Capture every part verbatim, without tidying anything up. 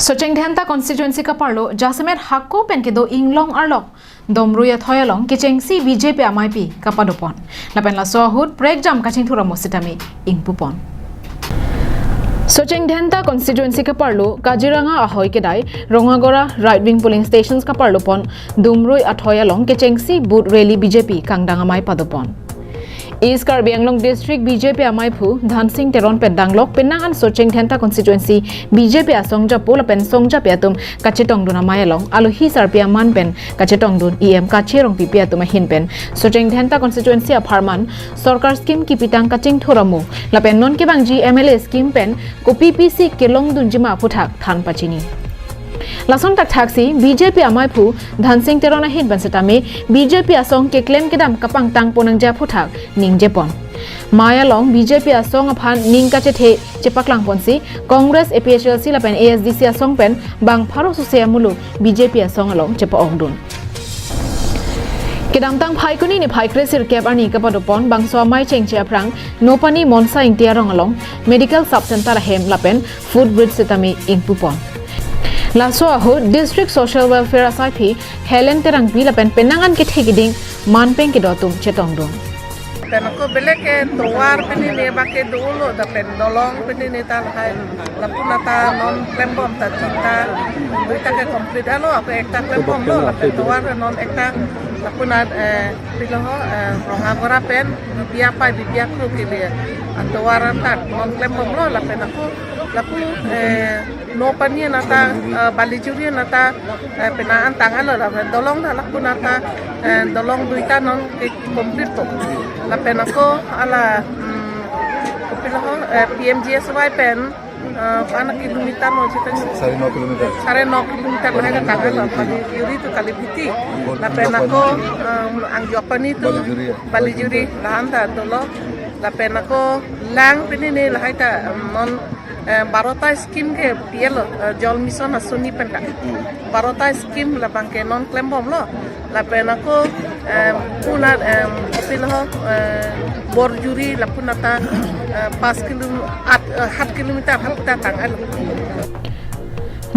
Socheng Dhenta constituency kaparlo jasemet hako pen kedo inglong arlok Domrui athoi along kechengsi B J P amaipi kapadopon. Lapen laso ahut prekjam kachingthur amo sitame ingpupon. Socheng Dhenta constituency kaparlo Kaziranga ahoi kedai Rongagora right wing polling stations kaparlopon Domrui athoi along kechengsi booth rally B J P kangdang amai padopon. East Karbi Anglong District B J P amaiphu Dhansing Teron pen danglok penang an Socheng Dhenta constituency B J P asong japo lapen song japi atum kachetongdun amai along alohi sarpi aman pen kachetongdun E M Kache Rongpipi atum ahin pen Socheng Dhenta constituency apharman sorkar scheme kipitang kachingthur amo lapen non kevangji M L A scheme pen kopi pisi kelongdunjima aphuthak than pachini. Lason thakthaksi B J P amaiphu Dhansing Teron ahin pen sitame B J P asong keklem kedam kapangtangpon nangji aphuthak ningjepon. Mai along B J P asong aphan ning kachethe chepaklangponsi Congress, A P H L C lapen A S D C asong pen bang pharo suse amuluk B J P asong along chepa-okdun. Kedamtang Phaikuni niphai kresirkep arni kapadopon bangso amai chengche aphrang Nopani Monsa Ingti arong along medical sub center ahem lapen footbridge sitame ingpupon. Laso ahut District Social Welfare asaipi Helen Terangpi lapen penang an kethe kiding manpeng kedo atum chetongdun. Pen ako belek ke tovar pini ne bake dolo da pen dolong pini ne ta lahai lapu nata non klembom ta chita duita ke complete alo ako ekta klembomlo lapen tovar non ekta lapu nat eh pilo ho eh Rongagora pen bibia pai bibia kru ke bia tovar ta non klembomlo lapen ako lapu eh Nopani nata eh, Balijuri nata eh, penang an tanglo lapen dolong ta lapu nata eh, dolong duita non ke complete to lapen ako ala mm, kopilo ho eh, P M G S Y pen eh, pana kilometer mo chita Sari no kilometer. Sari no kilometer lahai ta tanglo Balijuri to Kalibiti lapen ako eh, Angjopani to Balijuri lahan ta dolo lapen ako lang pini ne lahai ta mm, non eh, barota scheme ke P L eh, Jal Mission asoni pen ta. Barota scheme labang ke non klembomlo. Lapen ako eh, puna eh, pilo eh, Borjuri lapu nata eh, pas kilo at eh, hat kilometer hat ta tanglo.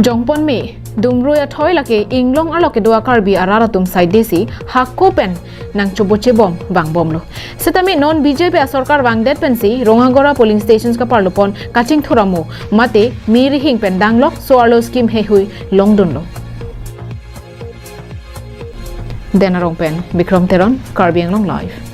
Jongpon me Domrui athoi lake inglong arlok kedo a Karbi arat atum side desi hako pen nangchobochebom vangbomlo. Sitame non B J P asorkar vangdet pensi Rongagora polling stations kaparlopon kachingthur amo mate me rihing pen danglok so-arlo scheme heihui longdunlo. Denarong pen Bikrom Teron, Karbi Anglong Live.